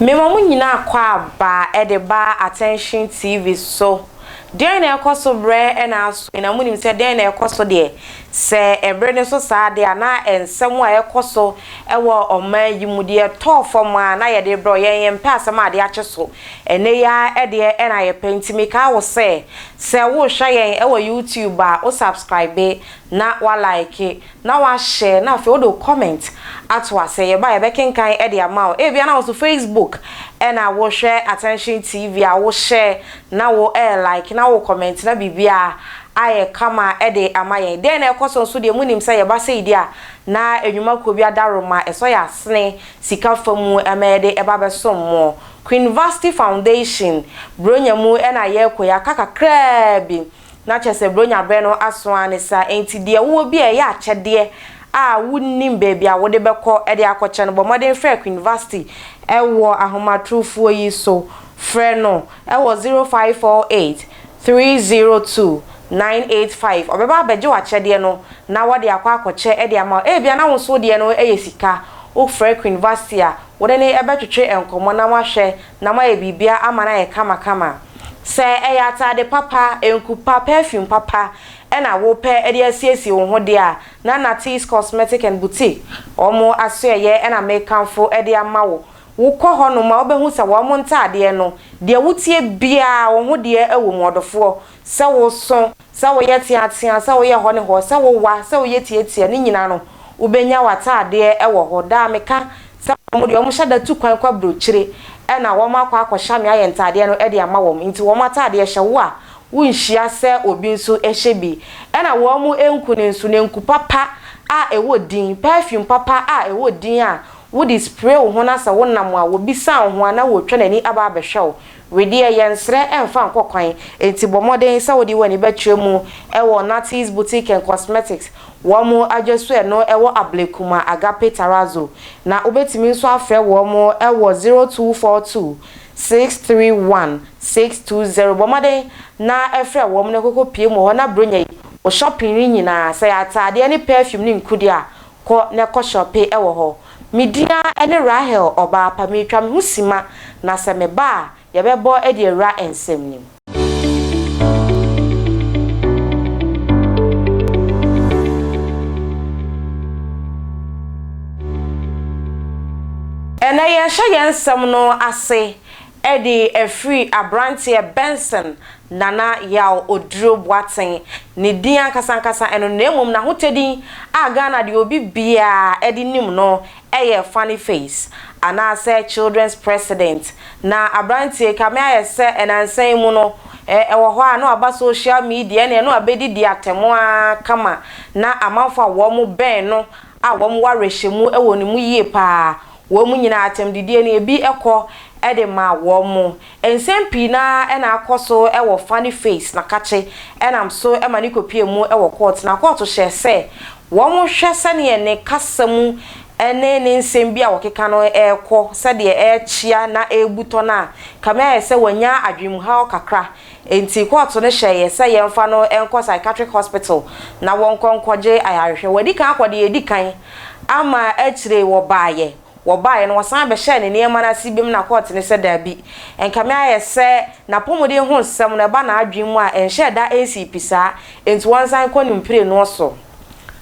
Mema mo nyinaa akwaaba de ba Attention TV so. Deɛn na ɛkɔ so berɛ na aso yi? Na monim sɛ deɛn na ɛkɔ so deɛ, sɛ ɛberɛ no so saa deɛ a, na nsɛm a ɛkɔ so wɔ ɔman yi mu, deɛ ɛtɔɔ fam ara na yɛde rebrɛ wo. Yɛn yɛmpɛ asɛm a adeɛ akye so. Ɛnnɛ yi ara deɛ na yɛpɛ. Nti mekaa wo sɛ, sɛ worehwɛ yɛn wɔ YouTube a, wo subscribe na wa like. na woahyɛ na afei wode wo comment ato ase. Yɛba a yɛbɛkenkan de ama wo. Ebia na wo nso Facebook na wohwɛ Attention TV a wo share na wo like na wo comment na biribiara ayɛ kama de ama yɛn. Dɛn na ɛkɔ so nso deɛ monim sɛ yɛba sei deɛ a na nnwuma kuo bi adaworoma ɛsɔ yɛn asene sika fa mu ma yɛde ɛba bɛsom mo. Queenvasty Foundation, Buronya mu na yɛrekɔ yi aka kakraa bi. Na kyerɛ sɛ Buronya berɛ no aso ara ne saa. Enti deɛ wowɔ bi a ɛyɛ akyɛdeɛ a wonnim baabi a wode bɛkɔ de akɔkyɛ no, bɔ mmɔden frɛ Queen Vasti wɔ ahomatorofoɔ yi so. Frɛ no wɔ 0548 302 985. Ɔbɛba abɛgye w'akyɛdeɛ no na wɔde akɔ akɔkyɛ de ama wo. Ebia na wo nso wo deɛ no yɛ sika. Wofrɛ Queen Vasti a, wo ne no bɛtwetwe nkɔmmɔ na moahwɛ na moayɛ biribiara ama no ayɛ kamakama. Sɛ ɛyɛ atade papa, nku pa, perfume papa na wopɛ de asiesie wo ho deɛ a, na Natty's Cosmetic and Boutique wɔn asoɛeɛ na mekamfo de ama wo. Wokɔ hɔnom a wobɛhu sɛ wɔn ntaadeɛ no, deɛ wotie biara wo ho deɛ wɔ mu ɔdɔfoɔ. Sɛ woso, sɛ woyɛ teatea, sɛ woyɛ hɔ ne hɔ, sɛ wowa, sɛ woyɛ tiatia, ne nyinaa no, wobɛnya w'ataadeɛ wɔ hɔ. Daa meka sɛ wɔn deɛ wɔhyɛ da tu kwan kɔ aburokyire na wɔn akɔ akɔhyɛ me ayɛ ntaadeɛ no de ama wɔn. Nti wɔn ataadeɛ hyɛ wo a, wonhyia sɛ obi nso hyɛ bi. Ɛna wɔn nku no nso, no nku papa a ɛwɔ din, perfume papa a ɛwɔ din a wode spray wo ho na sɛ wonam a wɔbisa wo ho a na wɔretwa n'ani aba abɛhwɛ wo. Wedeɛ yɛnsrɛ mfa nkɔ kwan, enti bɔ mmɔden sɛ wode w'ani bɛkyerɛ mu wɔ Natty's Boutique and Cosmetics, wɔn adwasuɛ no wɔ Ablekuma Agape Terrazzo, na wobɛtumi nso afrɛ wɔn wɔ 0242 631 620. Bɔ mmɔden na frɛ wɔn na kɔkɔ pue mu wɔ hɔ na Buronya yi, wo shopping no nyinaa, sɛ ɛyɛ ataadeɛ ne perfume ne nku deɛ a, Kɔ na kɔ shɔpe wɔ hɔ. Me din ara ne Rahel ɔbaa pa. Meretwa me ho sima, na sɛ meba a, yɛbɛbɔ de awura nsɛm no mu. Ɛnnɛ yɛrehyɛ yɛn nsɛm no ase de afiri aberanteɛ Benson Nana Yaw Oduro Boateng ne din ankasa ankasa ɛno na mmom n'ahotɛdin a Ghana deɛ obi biara de nim no yɛ Funny Face anaasɛ Children's President. Na aberanteɛ yi kame ayɛ sɛ nnansa yi mu no ɛwɔ hɔ a na waba social media ɛne ɛno abɛdidi atɛm ara kama na amanfoɔ a wɔn bɛn no a wɔn wɔ awerɛhyɛmu wɔ ne mu yie paa wɔn nyinaa atɛmdidie no ebi kɔ de ma wɔn. Nsɛm pii no ara na akɔ so wɔ Funny Face na Kakye nam so ma no kɔpuee mu wɔ kɔɔto na kɔɔto hyɛɛ sɛ wɔnhwɛ sɛdeɛ ne kasa mu ne ne nsɛm bi a ɔkeka no rekɔ, sɛdeɛ ɛrekyea na ɛrebutɔ no a, kame ayɛ sɛ wanya adwenemuhaw kakra. Enti kɔɔto no hyɛeɛ sɛ yɛmfa no nkɔ psychiatric hospital na wɔnkɔ nkɔgye ayarehwɛ. Wadi kan akɔ deɛ ɛdi kan ama akyire wɔbaeɛ. Wɔbaeɛ no, wɔsan bɛhyɛɛ ne nneɛma no ase biom na kɔɔte no sɛ daabi. Ɛnkame ayɛ sɛ n'apɔmuden ho nsɛm no ɛba n'adwene mu a ɛnhyɛɛ da nsii pi saa, enti wɔnsan nkɔ ne mprenu so.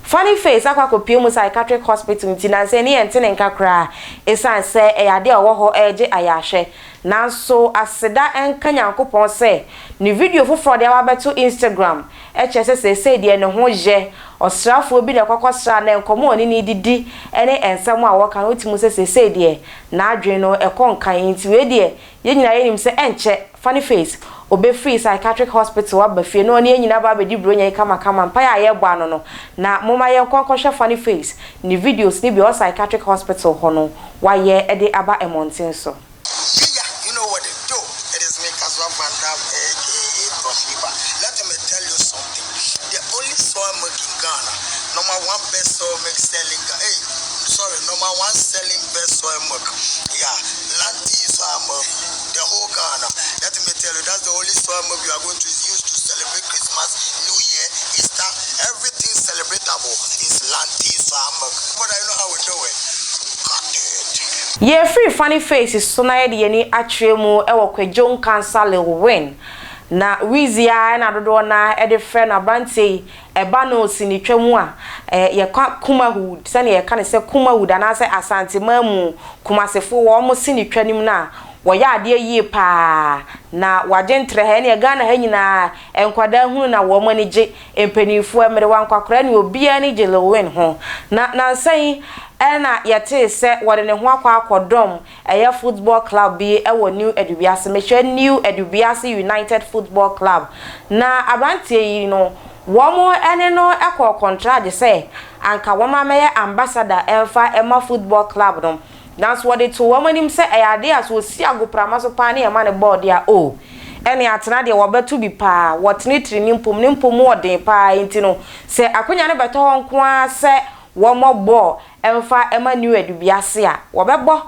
Funny Face akɔ akɔpue mu psychiatric hospital nti nansa yi ne yɛnte ne nka koraa esiane sɛ ɛyɛ adeɛ a ɔwɔ hɔ regye ayarehwɛ. Nanso aseda nka Nyankopɔn sɛ ne video foforɔ a ɔde aba abɛto Instagram kyerɛ sɛ seesei deɛ ne ho yɛ. Ɔsrafoɔ bi na ɛkɔkɔsraa no, nkɔmmɔ a ɔne no redidi ne nsɛm a wɔka no, wotumi hu sɛ seesei deɛ n'adwene no kɔ nkan. Nti wei deɛ yɛn nyinaa yɛnim sɛ ɛnkyɛ Funny Face ɔbɛfiri psychiatric hospital aba fie na ɔne yɛn nyinaa aba abɛdi Buronya yi kamakama. Mpaeɛ a yɛrebɔ ano no, na momma yɛnkɔ nkɔhwɛ Funny Face ne videos no bi a ɔwɔ psychiatric hospital hɔ no wayɛ de aba mmɔnten so. Yeah, you know what they do. It is me, Kazwa Van Dam, aka Toshiba. Let me tell you something. The only soy milk in Ghana, number one best soy milk selling, hey, sorry, number one selling best soy milk. Yeah, Lanti soy milk, the whole Ghana. Let me tell you, that's the only soy milk you are going to use to celebrate Christmas, New Year, Easter, everything celebratable is Lanti soy milk. But I know how we do it. Got it. Yɛfiri Funny Face so na yɛde yɛn ani akyerɛ mu wɔ Kwadwo Nkansah Lil Win. Na Weezy ara na dodoɔ no ara de frɛ no aberanteɛ yi, ɛba no sinitwa mu a, yɛka Kumawood, sɛdeɛ yɛka no sɛ Kumawood anaasɛ Asanteman mu Kumasefoɔ wɔn sinitwa no mu no a, wɔyɛ adeɛ yie pa ara. Na wɔagye ntrɛ ha, ɛnneɛ Ghana ha nyinaa, nkwadaa hunu na wɔn ani gye Mpanimfoɔ, mmerewa, nkwakoraa ne obiara ani gye Lil Wayne ho. Na nnansa yi na yɛtee sɛ wɔde ne ho akɔ akɔdɔm ɛyɛ football club bi wɔ New Edubiase, mekyerɛ New Edubiase United Football Club. Na aberanteɛ yi no, wɔn ne no kɔɔ kɔntragye sɛ anka wɔmmra mmɛyɛ ambassador mfa mma football club no. Nanso wɔde too wɔn anim sɛ ɛyɛ adeɛ a sɛ ɔsi agoprama so paa ne yɛma no bɔɔl deɛ a, oh, ɛnneɛ atena deɛ wɔbɛto bi paa. Wɔtenetene ne mpom, ne mpom mu ɔden paa enti no, sɛ akwanya no bɛtɔ hɔ nko ara sɛ wɔmmɔ bɔɔl mfa mma New Adubiase a, wɔbɛbɔ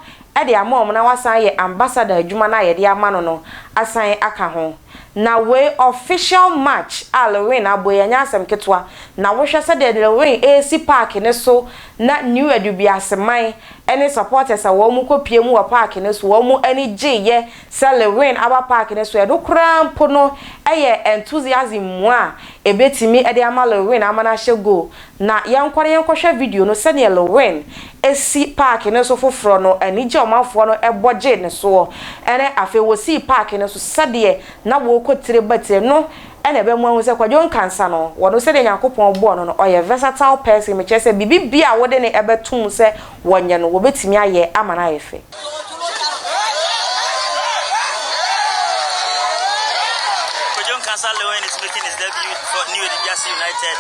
de ama wɔn na wasan ayɛ ambassador adwuma no a yɛde ama no no asan aka ho. Na wei official match a Lewin abɔ yi ɛnyɛ asɛm ketewa. Na wohwɛ sɛdeɛ Lewin resi park no so na New Adubiase man ne supporters a wɔn kɔ pie mu wɔ park no so wɔn ani gyeeɛ sɛ Lewin aba park no so ɛno koraa mpo no yɛ enthusiasm mua a ɛbɛtumi de ama Lewin ama no ahyɛ goal. Na yɛnkɔ na yɛnkɔhwɛ video no sɛdeɛ Lewin si park no so foforɔ no anigye a ɔmanfoɔ no bɔ gyee ne soɔ ɛne afei wɔsii park no so sɛdeɛ na wɔrekɔ tire ba tire no na ɛbɛma woahu sɛ Kwadwo Nkansah no wɔno sɛdeɛ Nyankopɔn bɔɔ no no ɔyɛ versatile person mekyerɛ sɛ biribi biara a wode no bɛto mu sɛ wɔnyɛ no wɔbɛtumi ayɛ ama no ayɛ fɛ. Kwadwo Nkansah Lewin is making his debut for New Edubiase United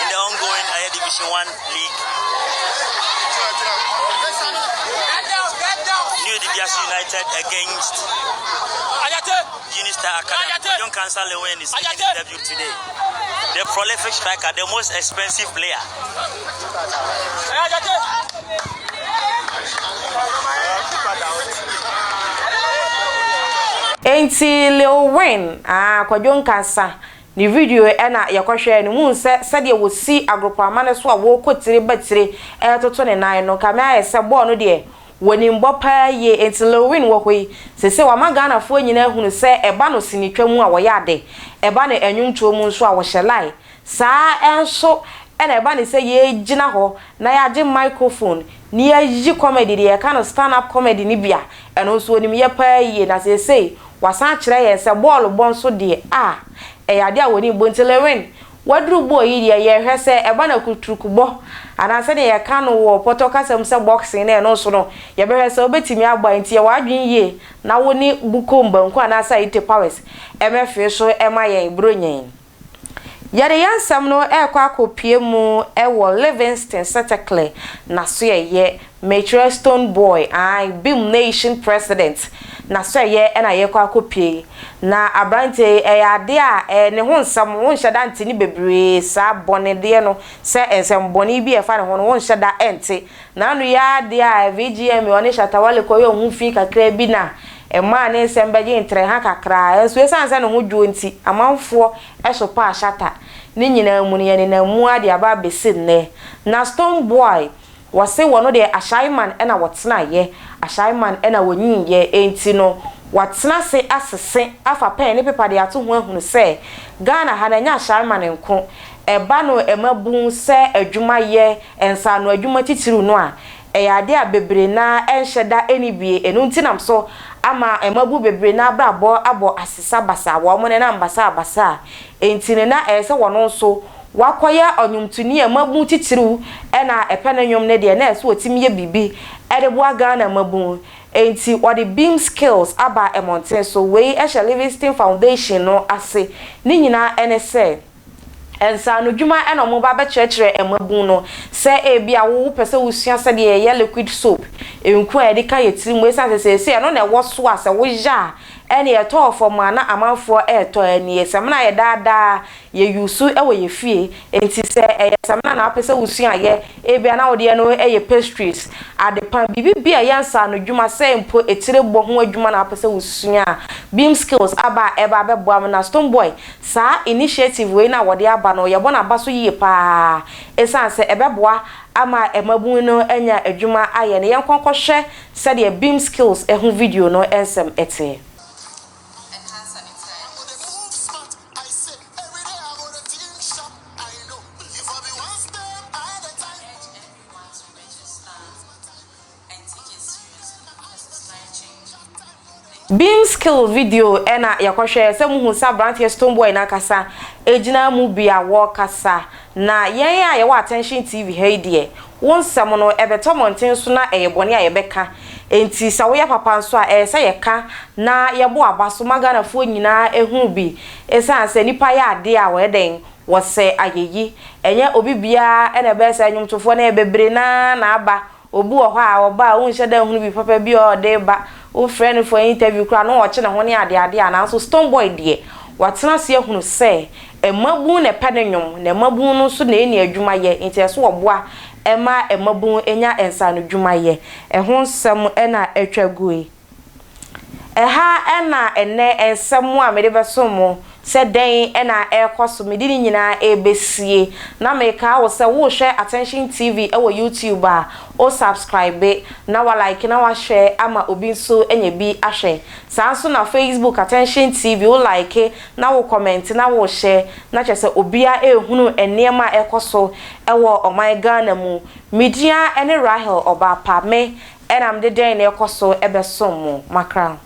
in the ongoing Air Division 1 League. New Edubiase United against Unistar Academy. Kwadwo Nkansah Lewin is making his debut today. The prolific striker, the most expensive player. Enti Lil Win, ah, Kwadwo Nkansah, ne video na yɛkɔhwɛɛ no, muhu sɛ sɛdeɛ wɔsi agoprama no so a wɔrekɔ tire ba tire retoto ne nan no, kame ayɛ sɛ bɔɔl no deɛ wɔnim bɔ paa yie. Enti Lil Win wɔ hɔ yi, seesei wama Ghanafoɔ nyinaa ahunu sɛ ɛba no sinitwa mu a wɔyɛ ade, ɛba no nnwontoɔ mu nso a wɔhyɛ line. Saa ara nso na ɛba no sɛ yɛgyina hɔ na yɛagye microphone na yɛayi comedy deɛ yɛka no stand up comedy no bi a, ɛno nso ɔnim yɛ paa yie. Na seesei wasan akyerɛ yɛn sɛ bɔɔlo bɔ nso deɛ a, ɛyɛ adeɛ a wɔnim bɔ. Nti Lewin, waduru bɔɔl yi deɛ yɛrehwɛ sɛ ɛba no akuturukubɔ anaa sɛdeɛ yɛka no wɔ pɔtɔ kasa mu sɛ boxing no ɛno nso no, yɛbɛhwɛ sɛ wobɛtumi abɔ a. Nti yɛ w'adwene yie na wo ne Bukom Banku anaasɛ Ayite Powers mmɛfee so ma yɛn Buronya yi. Yɛde yɛn nsɛm no rekɔ akɔpue mu wɔ Livingston Setekle n'asoɛeɛ, mekyerɛ Stone Boy, ae, Bim Nation President n'asoɛeɛ na yɛrekɔ akɔpue yi. Na aberanteɛ yi, ɛyɛ adeɛ a ɛɛ ne ho nsɛm, wonhyɛ da nte ne bebree saa, bɔne deɛ no, sɛ nsɛm bɔne bi a ɛfa ne ho no, wonhyɛ da nte. N'ano yi ara deɛ a VGMA ɔne Shatta Wale kɔyɛ wɔn ho fi kakra bi na Ɛmaa ne nsɛm bɛgyee ntrɛha kakra, nanso esiane sɛ ne ho dwoɔ nti, amanfoɔ sopaa Shatta. Ne nyinaa mu no, yɛnenam mu ara de aba abɛsi nnɛ. Na Stonebwoy, wɔse wɔno deɛ Ashaiman na wɔtenaeɛ, Ashaiman na wɔnyiniiɛ, enti no watena ase asese afa pɛn ne pepa de ato ho ahunu sɛ Ghana ha no ɛnyɛ Ashaiman nko, ɛba no mmabun sɛ adwumayɛ, nsaano adwuma titiriw no a, Ɛyɛ ade a bebree no ara nhyɛ da nni bie, ɛno nti nam so ama mmabun bebree no ara abrabɔ abɔ asesa basaa, wɔn nenam basaa basaa. Enti no na ɛyɛ sɛ wɔn nso wɔakɔyɛ ɔnwomtoni a mmabun titiriw na ɛpɛ ne nnwom no deɛ, na ɛsɛ sɛ wɔtumi yɛ biribi de boa Ghana mmabun. Enti wɔde Beam Skills aba mmɔnten so. Wei hyɛ Livingston Foundation no ase. Ne nyinaa ne sɛ. Nsaanodwuma na wɔba abɛkyerɛkyerɛ mmabun no. Sɛ ebia wo wopɛ sɛ wosua sɛdeɛ yɛyɛ liquid soap, nku a yɛde ka yɛn tiri mu, ɛsiane sɛ seesei ɛno na ɛwɔ so a sɛ woyɛ a Ɛne ɛtɔɔ fam a na amanfoɔ ɛretɔ. Ɛne samina yɛ daadaa yɛ use ɛwɔ yɛ fie. Nti sɛ ɛyɛ samina na apɛ sɛ wosua yɛ, ebia na wodeɛ no ɛyɛ pastries, adepa, biribi bi a ɛyɛ nsa no dwuma, sɛ mpo etire bɔ ho adwuma na apɛ sɛ wosua a, Beam Skills aba a ɛba abɛboa mu. Na Stonebwoy saa initiative wei na wɔde aba no, yɛbɔ n'aba so yie paa, ɛsiane sɛ ɛbɛboa ama mmabun no anya adwuma ayɛ no. Yɛn nkɔnkɔhwɛ sɛdeɛ Beam Skills ɛho video no nsɛm ɛteɛ. And hand sanitizer. I'm gonna move smart. I say every day I go to think sharp. I know if I be one step at a time. Urge everyone to register and take it seriously because it's life changing. Beam Skill video ɛna yɛkɔhwɛ sɛ muhu sɛ aberanteɛ Stonebwoy n'ankasa egyina mu bi a wɔrekasa. Na yɛn a yɛwɔ Attention TV ha yi deɛ, wɔn nsɛm no ɛbɛtɔ mmɔnten so na ɛyɛ bɔne a yɛbɛka. Nti sɛ woyɛ papa nso a, ɛyɛ sɛ yɛka na yɛbɔ aba so ma Ghanafoɔ nyinaa ehu bi, ɛsiane sɛ nipa yɛ adeɛ a wɔyɛ dɛn wɔsɛ ayɛyi. Ɛnyɛ obi biara ɛna ɛbɛyɛ sɛ nnwomtofoɔ no yɛ bebree naa na aba. Obi wɔ hɔ a ɔba a wonhyɛ dɛ nhunu bi papa bi a ɔde ba, wofrɛ no for interview koraa na ɔkye ne ho ne adeade a. Nanso Stonebwoy deɛ, watena ase ahunu sɛ mmabun na ɛpɛ ne nnwom, na mmabun no nso na ɛni adwuma yɛ, nti ɛso wɔboa ɛma mmabun nya nsano dwuma yɛ. Ɛho nsɛm ɛna atwa gu yi. Ɛha ɛna ɛnɛ nsɛm a mede bɛso mo sɛ dɛn ɛna ɛrekɔ so, mede ne nyinaa ɛrebɛsie. Na meka wo sɛ wohwɛ Attention TV ɛwɔ YouTube a, o subscribe na wa like na wahwɛ ama obi nso anya bi ahwɛ. Saa nso na Facebook, Attention TV, wo like na wo comment na wo share, na kyerɛ sɛ obia ehunu nneɛma a ɛkɔ so ɛwɔ ɔman Ghana mu. Media ɛne Rahel Ɔbaapa, me ɛna mede dɛn na ɛkɔ so ɛbɛsom mo makra.